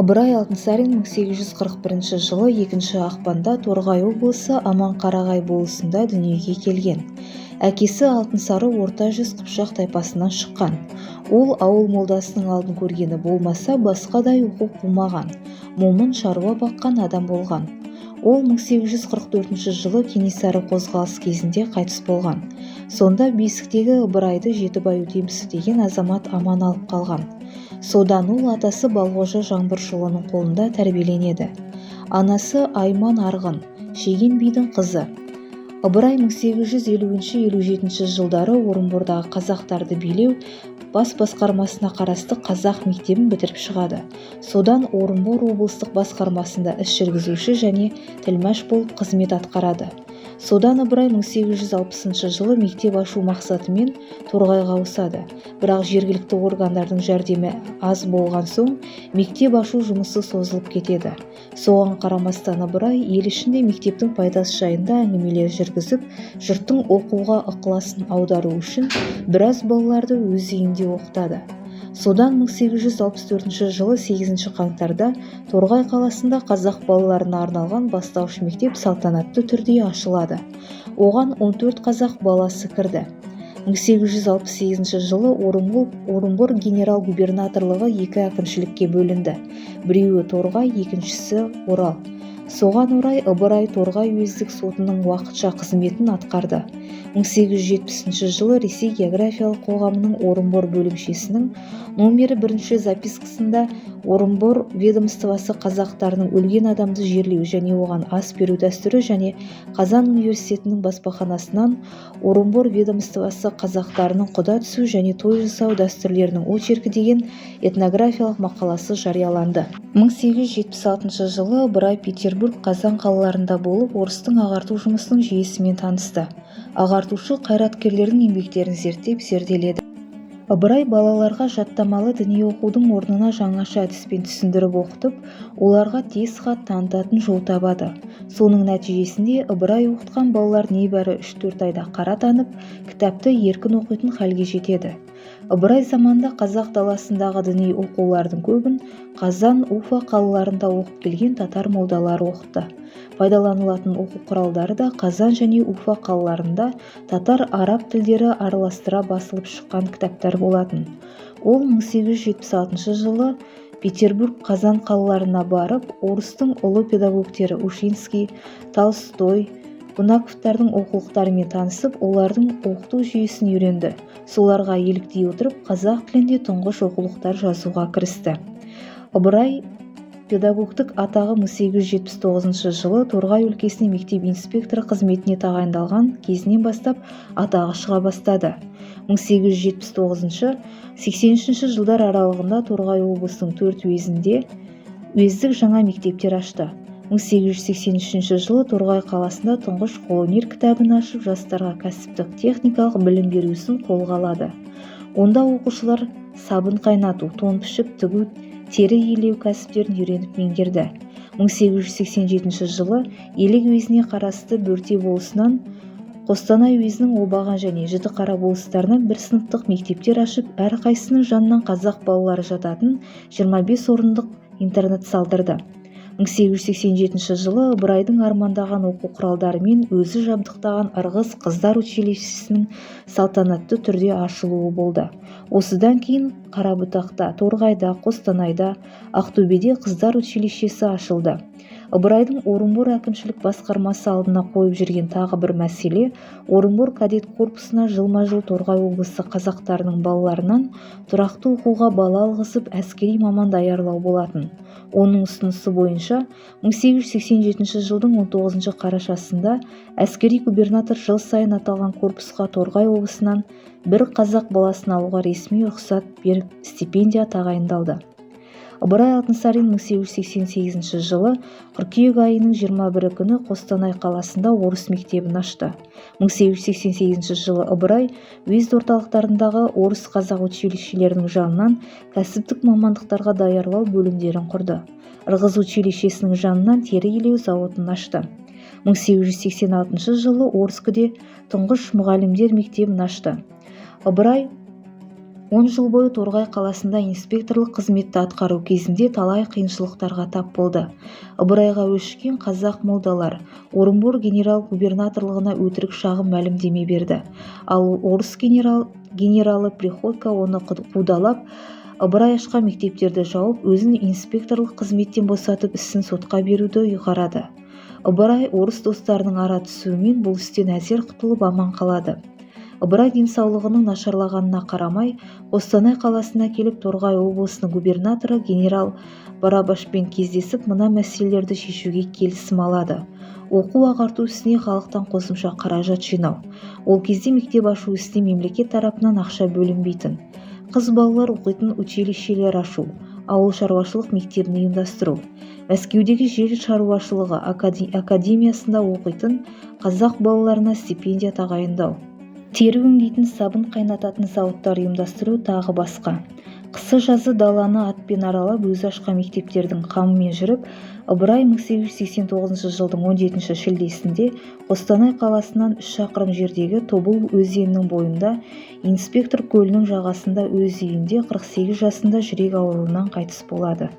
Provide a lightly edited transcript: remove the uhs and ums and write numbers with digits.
Ыбырай Алтынсарин 1841 жылы 2 ақпанда Торғай облысы Аманқарағай болысында дүниеге келген. Әкесі Алтынсары Орта жүз қыпшақ тайпасынан шыққан. Ол ауыл молдасының алдын көргені болмаса, басқадай оқу қумаған, момын, шаруа баққан адам болған. Ол 1844 жылы Кенесары қозғалысы кезінде қайтыс болған. Сонда бесіктегі Ыбырайды Жетібай Өтемісов деген азамат аман алып қалған. Содан ол атасы Балғожа Жаңбыршыұлының қолында тәрбиеленеді. Анасы Айман Арғын, Шеген бидің қызы. Ыбырай 1850-57 жылдары Орынбордағы қазақтарды билеу бас басқармасына қарасты қазақ мектебін бітіріп шығады. Содан Орынбор облыстық басқармасында іс жүргізуші және тілмәш болып қызмет атқарады. Содан Ыбырай 1860 жылы мектеп ашу мақсатымен Торғайға ауысады. Бірақ жергілікті органдардың жәрдемі аз болған соң мектеп ашу жұмысы созылып кетеді. Соған қарамастан Ыбырай ел ішінде мектептің пайдасы жайында әңгімелер жүргізіп, жұрттың оқуға ықыласын аудару үшін біраз балаларды өз үйінде оқытады. Содан 1864 жылы 8 қаңтарда Торғай қаласында қазақ балаларына арналған бастауыш мектеп салтанатты түрде ашылады. Оған 14 қазақ баласы кірді. 1868 жылы Орынбор генерал-губернаторлығы екі әкімшілікке бөлінді. Біреуі Торғай, екіншісі Орал. Соған орай Ыбырай Торғай уездік сотының уақытша қызметін атқарды. 1870 жылы Ресей географиялық қоғамының Орынбор бөлімшесінің номері бірінші запискасында Орынбор ведомствосы қазақтарының өлген адамды жерлеу және оған ас беру дәстүрі және Қазан университетінің баспаханасынан Орынбор ведомствосы қазақтарының құда түсу және той жасау дәстүрлерінің очеркі деген этнографиялық мақаласы жарияланды. 1876 жылы Ыбырай Петербург, Қазан қалаларында болып, орыстың ағарту жұмысының жүйесімен танысты. Ағартушы қайраткерлердің еңбектерін зерттеп, зерделеді. Ыбырай балаларға жаттамалы діни оқудың орнына жаңаша әдіспен түсіндіріп оқытып, оларға тез хат танытатын жол табады. Соның нәтижесінде Ыбырай оқытқан балалар небәрі 3-4 айда қара танып, кітапты еркін оқитын халге жетеді. Ыбырай заманында қазақ даласындағы діни оқулардың көбін Қазан, Уфа қалаларында оқып келген татар молдалары оқытты. Пайдаланылатын оқу құралдары да Қазан және Уфа қалаларында татар, араб тілдері араластыра басылып шыққан кітаптар болатын. Ол 1876 жылы Петербург, Қазан қалаларына барып, орыстың ұлы педагогтері Ушинский, Толстой, Бунаковтардың оқулықтарымен танысып, олардың оқыту жүйесін үйренді. Соларға еліктей отырып, қазақ тілінде тұңғыш оқулықтар жазуға кірісті. Ыбырай педагогтік атағы 1879 жылы Торғай өлкесіне мектеп инспекторы қызметіне тағайындалған кезінен бастап атағы шыға бастады. 1879-83 жылдар аралығында Торғай облысының төрт уезінде уездік жаңа мектептер ашты. 1883 жылы Торғай қаласында тұңғыш қолөнер кітабын ашып, жастарға кәсіптік техникалық білім беру ісін қолға алады. Онда оқушылар сабын қайнату, тон пішіп, тігу, тері илеу кәсіптерін үйреніп меңгерді. 1887 жылы Елек уезіне қарасты Бөрте болысынан, Қостанай уезінің Обаған және Жітіқара болыстарынан бір сыныптық мектептер ашып, әрқайсысының жанынан қазақ балалары жататын 25 орындық интернат салдырды. 1887 жылы Ыбырайдың армандаған оқу құралдарымен өзі жабдықтаған Ырғыз қыздар училищесінің салтанатты түрде ашылуы болды. Осыдан кейін Қарабұтақта, Торғайда, Қостанайда, Ақтөбеде қыздар училищесі ашылды. Ыбырайдың Орынбор әкімшілік басқармасы алдына қойып жүрген тағы бір мәселе Орынбор кадет корпусына жылма-жыл Торғай облысы қазақтарының балаларынан тұрақты оқуға бала алғызып, әскери маман даярлау болатын. Оның ұсынысы бойынша 1887 жылдың 19 қарашасында әскери губернатор жыл сайын аталған корпусқа Торғай облысынан бір қазақ баласын алуға ресми рұқсат беріп, стипендия тағайындалды. Ыбырай Алтынсарин 1888 жылы қыркүйек айының 21 күні Қостанай қаласында орыс мектебін ашты. 1888 жылы Ыбырай уезд орталықтарындағы орыс-қазақ училищелерінің жанынан кәсіптік мамандықтарға даярлау бөлімдерін құрды. Ырғыз училищесінің жанынан тері илеу зауытын ашты. 1886 жылы Орскіде тұңғыш мұғалімдер мектебін ашты. Ыбырай 10 жыл бойы Торғай қаласында инспекторлық қызметті атқару кезінде талай қиыншылықтарға тап болды. Ыбырайға өшіккен қазақ молдалар Орынбор генерал-губернаторлығына өтірік шағым мәлімдеме берді. Ал орыс генералы Приходько оны қудалап, Ыбырай ашқан мектептерді жауып, өзін инспекторлық қызметтен босатып, ісін сотқа беруді ұйғарады. Ыбырай орыс достарының ара түсуімен бұл істен әзер құтылып аман қалады. Ыбырай денсаулығының нашарлағанына қарамай, Қостанай қаласына келіп, Торғай облысының губернаторы генерал Барабашпен кездесіп, мына мәселелерді шешуге келісім алады. Оқу ағарту ісіне халықтан қосымша қаражат жинау. Ол кезде мектеп ашу ісіне мемлекет тарапынан ақша бөлінбейтін. Қыз балалар оқитын училищелер ашу, ауыл шаруашылық мектебін ұйымдастыру. Мәскеудегі жер шаруашылығы академиясында оқитын қазақ балаларына стипендия тағайындау. Тері өңдейтін, сабын қайнататын зауыттар ұйымдастыру тағы басқа. Қысы-жазы даланы атпен аралап, өзі ашқан мектептердің қамымен жүріп, Ыбырай 1889 жылдың 17 шілдесінде Қостанай қаласынан 3 шақырым жердегі Тобыл өзенінің бойында Инспектор көлінің жағасында өз үйінде 48 жасында жүрек ауруынан қайтыс болады.